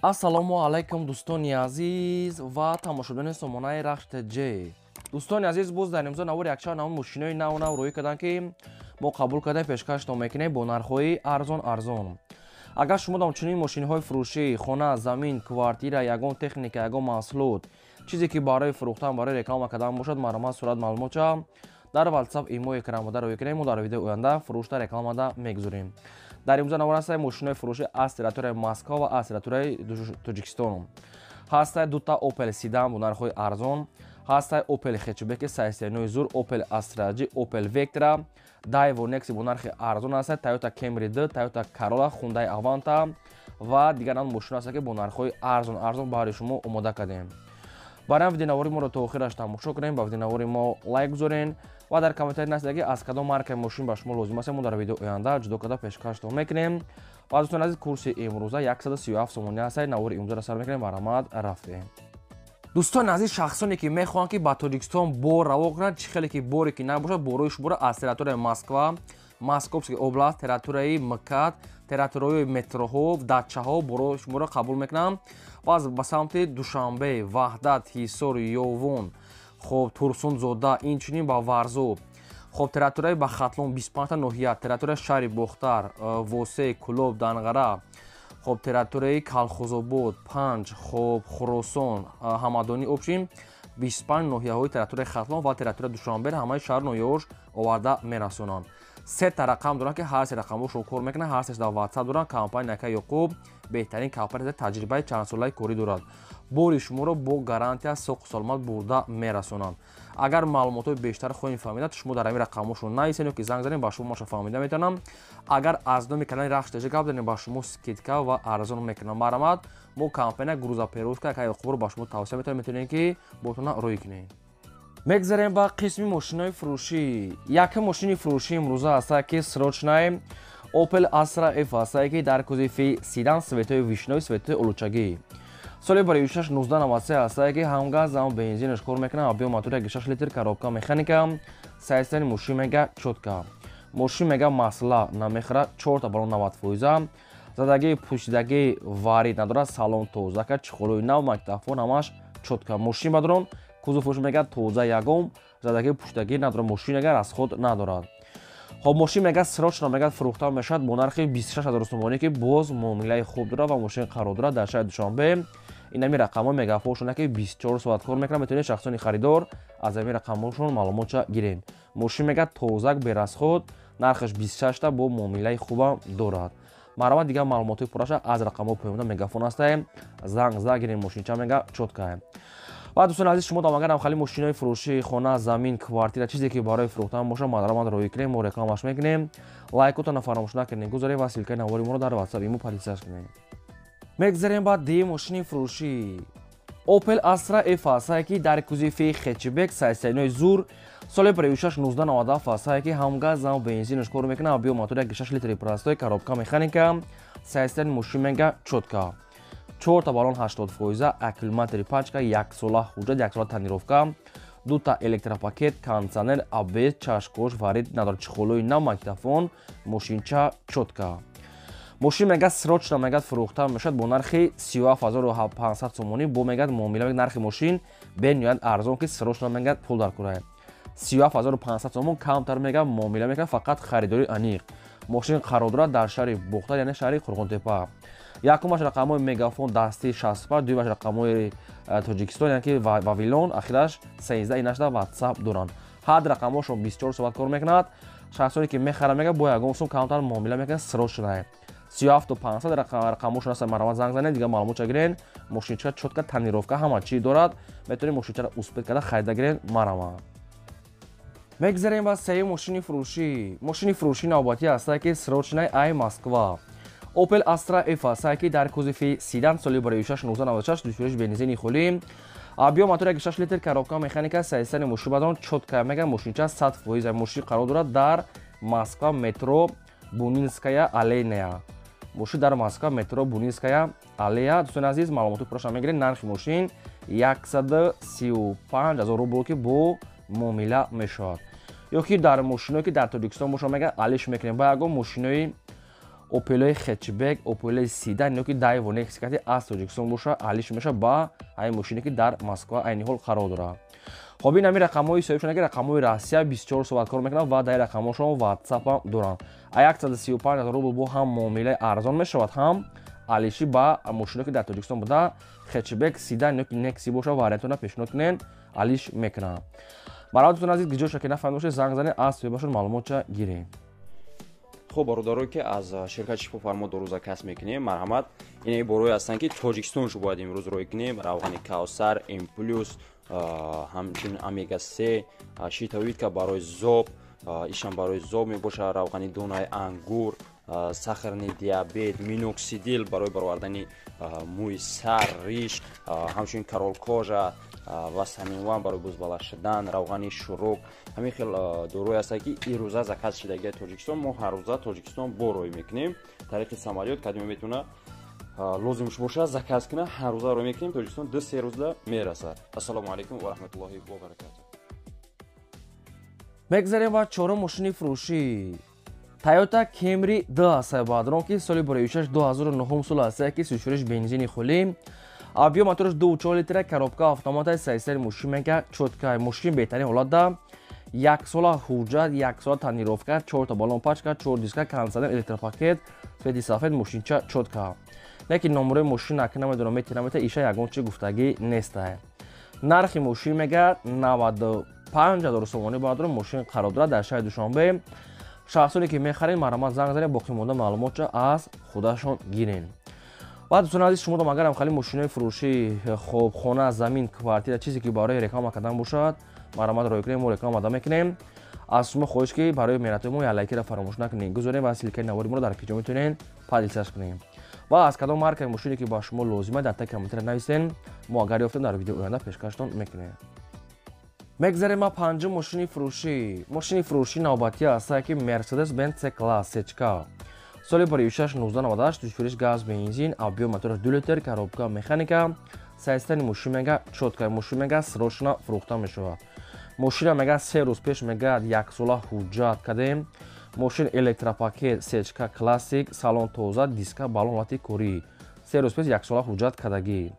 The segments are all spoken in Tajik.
Ассалому алайкум, дӯстони азиз ва тамошобинони сомонаи Рахш ТЖ. Дӯстони азиз, боз дар имзо навори якчанд намуд мошинои нав нав рӯӣ карданд, ки мо қабул карда пешкаштон мекунем бо нархҳои арзон арзон. Агар шумо дам чунин мошинҳои фурӯшӣ, хона, замин, квартира, ягон техника, ягон маҳсулот, чизе ки барои фурӯхтан, барои реклама кардан бошад, марҳамат, сурат, маълумотча дар WhatsApp, имо, экранбода рӯй кунем. Мо дар видеои оянда фурӯшта, рекламада мегузорем. Дар имрӯза навор ҳастаи мошинои фурӯшӣ аз территорияи Москва ва аз территорияи Тоҷикистон. Ҳастаи дута Opel седан бо нархҳои арзон, ҳастаи Opel хэтчбеки сайсенои зур, Opel Astra G, Opel Vectra, Daewoo Nexia бо нархи арзон ҳастаи, Toyota Camry 2, Toyota Corolla, Hyundai Avanta ва дигар намуд мошино ҳастанд, ки бо нархҳои арзон арзон баҳри шумо омода кардем. Барои видеонавори моро то охираш тамошо кунем, ба видеонавори мо лайк гузорен ва дар комментарий нависед, ки аз кадом маркаи мошин ба шумо лозим аст. Мо дар видео оянда ҷудо карда пешкаштон мекунем. Ва, дӯстони азиз, курси имрӯза 137 сомонӣ ҳастад. Навори имрӯзаро сар мекунем, марҳамат, рафтем. Дӯстони азиз, шахсоне ки мехоҳанд, ки ба Тоҷикистон бор раво кунанд, чӣ хеле ки боре ки набошад, борҳои шуморо аз территорияи Москва, Московский область, территорияи МКАД, территорияи метроҳо, дачаҳо борҳои шуморо қабул мекунам ва ба самти Душанбе, Ваҳдат, Ҳисор, Ёвон, хоб, Турсунзода, инчунин ба Варзоб, хоб, территорияи ба Хатлон, 25 ноҳия, территорияи шаҳри Бохтар, Восе, Кулоб, Данғара, хоб, территорияи Калхозобод, Панҷ, хоб, Хуросон, Ҳамадонӣ, общем, 25 ноҳияҳои территорияи Хатлон ва территорияи Душанбе, ҳамаи шаҳр ноҳияҳош оварда мерасонанд. Сета рақам доранд, ки ҳар се рақамҳошон кор мекунанд, ҳар сеш дар WhatsApp доранд. Компания ака Ёқуб беҳтарин компания, таҷрибаи чандсолаи корӣ дорад. Бори шуморо бо гарантия соқу саломат бурда мерасонанд. Агар маълумотҳои бештар хоҳем фаҳмида, шумо дар ҳамин рақамҳошон нависед ё ки занг занед, ба шумо маша фаҳмида метавонам. Агар аз номи канали Рахш ТЖ гап занем, ба шумо скидка ва арзон мекунам. Марҳамат, мо компания грузоперевозка ака Ёқубро ба шумо тавсия метавонем, метавонем, ки ботона рӯй кунем. Мегзарем ба қисми мошинои фурӯшӣ. Якум мошини фурӯшӣ имрӯза ҳастад, ки срочный Opel Astra F ҳастае, ки дар кузови седан, цветои вишнёвый, цветои олучагӣ, соли барои 1993 ҳастае, ки ҳам газ, ҳам бензинаш кор мекунад, объём мотор 6 литр, коробка механика. Состояние мошин мега чётко, мошин мега масла намехӯрад, чорта баллон 90 фоиза, задагии пӯшидагии варид надорад, салон тозака, чехолои нав, магнитофон, ҳамаш чётко. Мошин бадрон кузовош мега тоза, ягон задагии пӯшидагӣ надорад, мошин мега расход надорад. Хоб, мошин мега срочно мега фурӯхта мешавад бо нархи 26 ҳазор сомонӣ, ки боз муомилаи хуб дорад ва мошин қарор дорад дар шаҳри Душанбе. Ин ҳамин рақамҳои мегафоншона, ки 24 соат кор мекунад, метавонед, шахсони харидор, аз ҳамин рақамҳошон маълумотша гирен. Мошин мега тозак, берасход, нархаш 26та, бо муомилаи хубам дорад. Марҳамат, дигар маълумотҳои пурраша аз рақамҳои поёнда мегафон ҳастаем, занг зада гирен. Мошинча мега чёткая. Ва, дӯстони азиз, шумо агарам хали мошинои фурӯшии хона, замин, квартира, чизе ки барои фурӯхтан бошад, марҳамат, роҳӣ кунем, мо рекламаш мекунем. Лайкотона фаромӯш накунем, гузорем ва ссылкаи навори моро дар WhatsApp, имо подписаться кунем. Мегзарем ба дигар мошини фурӯшӣ. Opel Astra F ҳастае, ки дар кузови хэтчбек, состояниеи зур, соли 6 1997 ҳастае, ки ҳам газ, ҳам бензинаш кор мекунад, объём мотор 6 литри простой, коробка механика. Состояние мошин мега чётко, чорта баллон 80 фоиза, аккумулятори пачка, яксола ҳуҷҷат, яксола тонировка, дута электропакет, кондиционер, АБС, чашкош варид надорад, чехолои нав, магнитофон, мошинча чётко. Мошин мега срочно мега фурӯхта мешавад бо нархи 37 500 сомонӣ, бо мегӯяд муомила. Нархи мошин бениҳоят арзон, ки срочно мегӯяд пул дар курае. 37 500 сомон камтар мега муомила мекунад, фақат харидори аниқ. Мошин қарор дорад дар шаҳри Бохтар, яъне шаҳри Қурғонтепа. Якумаш рақамҳои мегафон дастии 65, дуюмаш рақамҳои Тоҷикистон, яъне ки Вавилон, ахираш 13, инашда WhatsApp доранд. Ҳар рақамҳошон 24 соат кор мекунад. Шахсоне ки мехарад, мега бо ягон сум камтар муомила мекунад, срочно 37 500 рақамҳошон аст, марҳамат, занг занед, дигар маълумотша гирен. Мошинча чётко, тонировка, ҳама чӣ дорад, метавонед мошинчаро успеть карда харида гирен, марҳамат. Мегзарем ба сеюм мошини фурӯшӣ. Мошини фурӯшӣ навбатӣ ҳастае, ки срочный ай Москва, Opel Astra F ҳастае, ки дар кузови седан, соли 6 1996, душуриш бензини холӣ, объём мотор 6 литр, коробка механика. Состояние мошин бадрон чётко, мега мошинча 100 фоиза. Мошин қарор дорад дар Москва, метро Бунинская аллея. Мошин дар Москва, метро Бунинская аллея. Дӯстони азиз, маълумоти пурраша мегиред. Нархи мошин 135 ҳазор рубл, ки бо муомила мешавад. Ё ки дар мошиное ки дар Тоҷикистон бошад, мега алиш мекунем ба ягон мошинои Опелои хэтчбек, Опелои седан ё ки Дайво, Некси кати аз Тоҷикистон боша, алиш меша ба ҳамин мошине, ки дар Москва айни ҳол қарор дорад. Хоб, ин ҳамин рақамҳои соҳиб шуда, ки рақамҳои Россия, 24 соат кор мекунанд ва дар рақамҳошон WhatsApp ҳам доранд. А 135 000 рубл бо ҳам муомилаи арзон мешавад, ҳам алиши ба мошино, ки дар Тоҷикистон буда, хэтчбек, седан ё ки Некси боша, вариантона пешниҳод кунен, алиш мекунанд. Барои дӯстони азиз, гиҷоша ки нафаҳмида бошед, занг занед, аз соҳибашон маълумотча гиред. Хуб, бародарое, ки аз ширкати Шифофармо дору заказ мекунем, марҳамат. Инаи борое ҳастанд, ки Тоҷикистон шу бояд имрӯз рӯй кунем: равғани Кавсар, М плюс, ҳамчунин омега се, щитовидка, барои зоб, ишам барои зоб мебошад, равғани донаи ангур, сахарный диабет, миноксидил барои баровардани мӯи сар, риш, ҳамчунин король кожа ва саминван барои бузбала шудан, равғани шурук. Ҳамин хел дорӯе ҳастанд, ки ирӯза заказ шудагии Тоҷикистон. Мо ҳаррӯза Тоҷикистон бо рӯй мекунем тариқи самолёт. Кадиме метавона лозимш бошад, заказ кунад, ҳаррӯза рӯй мекунем Тоҷикистон, 2-3 рӯзда мерасад. Ассалому алайкум ва раҳматуллоҳи ва баракату. Мегзарем ба чорум мошини фурӯшӣ. Тойота Кемри д ҳастае, баъдрон, ки соли бораишаш 2009 сол ҳастае, ки сӯзишвориш бензини холӣ, объём мотораш 2,4 литра, коробка автомата. Сайсари мошин мега чётко, мошин беҳтарин ҳолатда, яксола ҳуҷҷат, яксола тонировка, чорта баллон пачка, чор диска, кондиционер, электропакет, цвети сафед, мошинча чётко. Лекин номерои мошин ака намедонам, мети намета, иша ягон чи гуфтагӣ нестае. Нархи мошин мега 95 000 сомонӣ. Баъдро мошин қарор дорад дар шаҳри Душанбе. Шахсоне ки мехаред, марҳамат, занг занед, боқимонда маълумотча аз худашон гирен. Ва дӯстони азиз, шумо агарам хали мошинои фурӯшӣ, хоб, хона, замин, квартира, чизе ки барои реклама кардан бошад, марҳамат, рой кунем, мо реклама ада мекунем. Аз шумо хоҳиш, ки барои меҳнатҳои мо як лайкира фаромӯш накунед, гузорем ва ссылкаи навори моро дар киҷо метавонед поделиться кунем. Ва аз кадом маркаи мошине ки ба шумо лозима, дар таги комментария нависен, мо агар ёфтем, дар видеои оянда пешкаштон мекунем. Мегзарем ба панҷум мошини фурӯшӣ. Мошини фурӯшӣ навбатӣ ҳастае, ки Мерседес Бенц С класс сечка, соли бароишаш 1998, душфуриш газ, бензин, объём мотораш 2 литр, коробка механика. Сайстани мошин мега чётко, мошин мега срочно фурӯхта мешавад. Мошина мега 3 рӯз пеш мега яксола ҳуҷҷат кардем. Мошин электропакет, сечка классик, салон тоза, диска, баллон ҳолати корӣ, 3 рӯз пеш яксола ҳуҷҷат кардагӣ.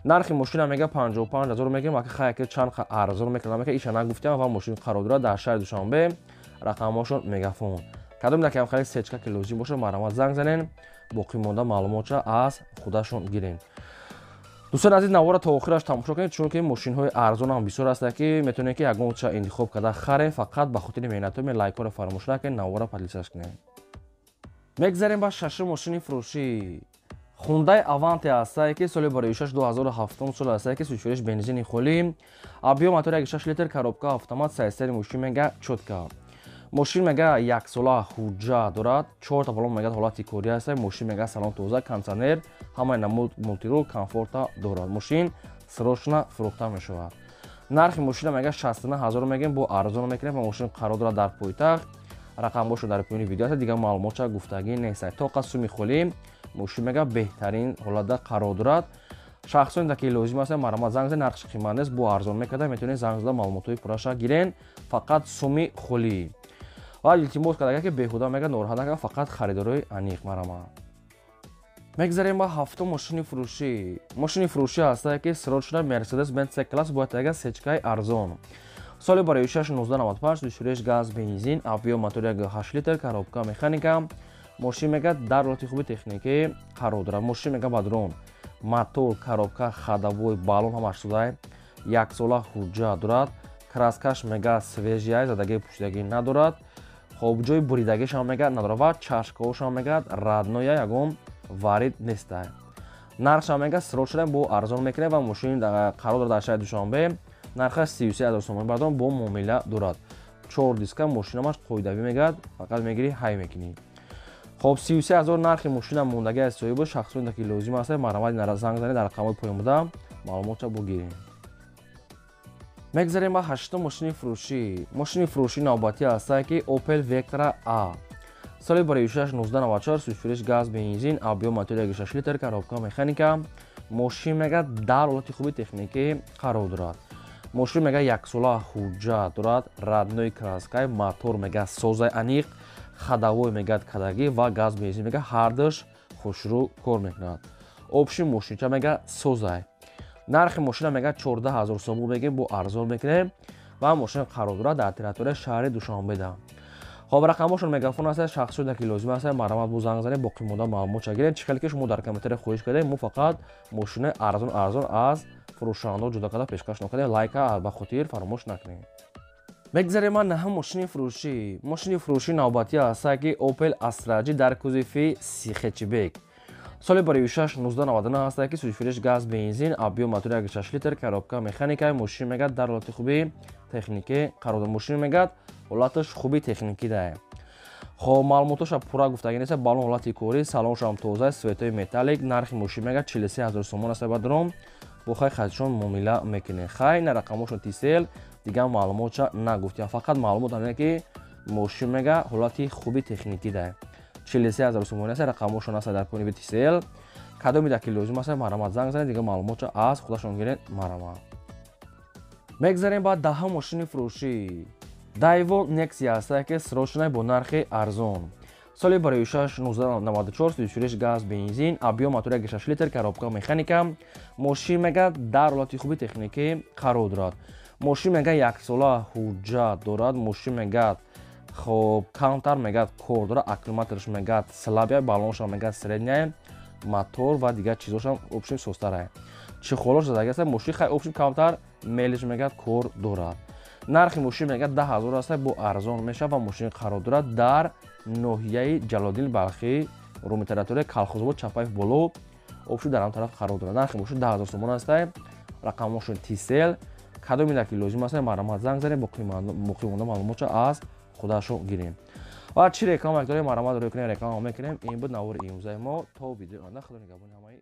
Нархи мошина мега 55 000 мегем, ака хаяке чанд арзон мекунад, мека иша нагуфтям. Ва мошин қарор дорад дар шаҳри Душанбе, рақамҳошон Мегафон. Кадом якам хали сечка ки лозим бошад, марҳамат, занг занен, боқимонда маълумотша аз худашон гирен. Дӯстони азиз, навора то охираш тамошо кунед, чунки мошинҳои арзон ҳам бисёр ҳастанд, ки метавонед, ки ягонча интихоб карда харед. Фақат ба хотири меҳнатҳои лайкҳоро фаромӯш накунед, навора поделиться кунед. Мегзарем ба шашум мошини фурӯшӣ. Хундай Аванте ҳастае, ки соли бароишаш 2007 сол ҳастае, ки сӯзишвориш бензини холӣ, объём мотор 1,6 литр, коробка автомат. Сайстари мошин мега чётко, мошин мега яксола ҳуҷҷат дорад, чорта баллон мега ҳолати корӣ ҳастае. Мошин мега салон тоза, кондиционер, ҳамаи намуд мультирул, комфорта дорад. Мошин срочно фурӯхта мешавад. Нархи мошина мега 69 000 мегем, бо арзон мекунем. Ва мошин қарор дорад дар пойтахт, рақамҳошо дар поёни видео аст, дигар маълумотча гуфтагӣ нест. Тоқа суми холӣ, мошин мега беҳтарин ҳолатда қарор дорад. Шахсоне ки лозим аст, марҳамат, занг занед. Нархш қимат нест, бо арзон мекарда, метавонед занг зада, маълумотҳои пурраша гирен. Фақат суми холӣ. Ва илтимос карда, ки беҳуда мега нороҳат накард, фақат харидорои аниқ, марҳамат. Мегзарем ба ҳафтум мошини фурӯшӣ. Мошини фурӯшӣ ҳастае, ки срочно Мерседес Бенц С класс бояд яга сечкаи арзон, соли бароишаш 1995, душуреш газ, бензин, объём мотор 1,8 литр, коробка механика. Мошин мега дар ҳолати хуби техникӣ қарор дорад. Мошин мега бадрон, мотор, коробка, ходовой, баллон ҳамаш шудай, яксола ҳуҷҷат дорад. Краскаш мега свежий, задагии пӯшидагӣ надорад. Хоб, ҷои буридагишам мега надорад ва чашкаҳошам мега родной, ягон варид нестай. Нархшам мега срочно бо арзон мекунем. Ва мошин қарор дорад дар шаҳри Душанбе, нархаш 33 000 сомонӣ, бардон, бо муомила дорад. Чор диска, мошинамаш қоидавӣ мегӯяд, фақат мегирӣ, ҳай мекунӣ. Хоб, 33 000 нархи мошина мондагӣ аз соҳибо. Шахсоне ки лозим аст, марҳамат, занг занед, дар рақамҳои поён буда маълумотша бигирем. Мегзарем ба ҳаштум мошини фурӯшӣ. Мошини фурӯшӣ навбатӣ ҳастае, ки Opel Vectra A, соли бароишаш 1994, сӯзишвориш газ, бензин, объём мотор 1,6 литр, коробка механика. Мошин мега дар ҳолати хуби техникӣ қарор дорад. Мошин мега яксола ҳуҷҷат дорад, родной краскай, мотор мега созай аниқ. Ходовой мегад кадаги ва газ, бензин мега ҳардуш хушрӯ кор мекунад. Общий мошинча мега созай. Нархи мошина мега 14 000 сомон мегем, бо арзон мекунем ва мошина қарор дорад дар территорияи шаҳри Душанбеда. Хоб, рақамошон мегафон аст, шахсода ки лозим аст, марҳамат, бо занг занед, боқимонда маълумотша гиред. Чӣ хеле ки шумо дар комментария хоҳиш кардем, мо фақат мошинаи арзон арзон аз фурӯшандаҳо ҷудо карда пешкаш накардем. Лайка ба хотир фаромӯш накунед. Мегзарем ман наҳам мошини фурӯшӣ. Мошини фурӯшӣ навбатӣ ҳаста ки Opel Astra J дар кузови си хэтчбек, соли барои 1999 ҳаста ки сӯзишвориш газ, бензин, объём мотори 6 литр, коробка механика. Мошин мегад дар ҳолати хуби техникӣ қарор дорад. Мошин мегад ҳолаташ хуби техникӣ дае. Хоб, маълумотоша пурра гуфтагӣ нест. Балон ҳолати корӣ, салоншам тоза, светои металлик. Нархи мошин мегад 43 000 сомон аст. Бадром бо хай хатишон муомила мекунед. Хай, на рақамошон Тисел, дигар маълумотша нагуфтем. Фақат маълумот ҳамин ки мошин мега ҳолати хуби техникӣ дае. 43 000 сомонӣ аст. Рақамошон аст дар поини Тисел. Кадоме ки лозим аст, марҳамат, занг занед, дигар маълумотша аз худашон гиред, марҳамат. Мегзарем ба даҳам мошини фурӯшӣ. Дайво Нексия аст ки срочная, бо нархи арзон, соли барои 1994, сӯзишвориш газ, бензин, объём мотори 6 литр, коробка механика. Мошин мега дар ҳолати хуби техникӣ қарор дорад. Мошин мега яксола ҳуҷҷат дорад. Мошин мегад, хоб, камтар мегад кор дорад. Аккумуляторш мегад слабая, баллоншам мегад средняя, мотор ва дигар чизошам общем состарая, чехолош задаги аст. Мошин хай общем камтар мелиш мегад кор дорад. Нархи мошин мегад 10 000 аст, бо арзон мешавад ва мошин қарор дорад дар ноҳияи Ҷалолиддини Балхӣ, рӯми территорияи Калхозобод, Чапаев боло, общем дар ҳам тараф қарор дорад. Нархи мошин 10 000 сомон аст. Рақамошон Тисел. Кадоме ки лозим аст, марҳамат, занг занед, боқимонда маълумотша аз худашон гирем. Ва чӣ реклама дорем, марҳамат, рӯй кунем, реклама мекунем. Ин буд навори имрӯзаи мо. То видеои оянда, худо нигаҳбони ҳамаи.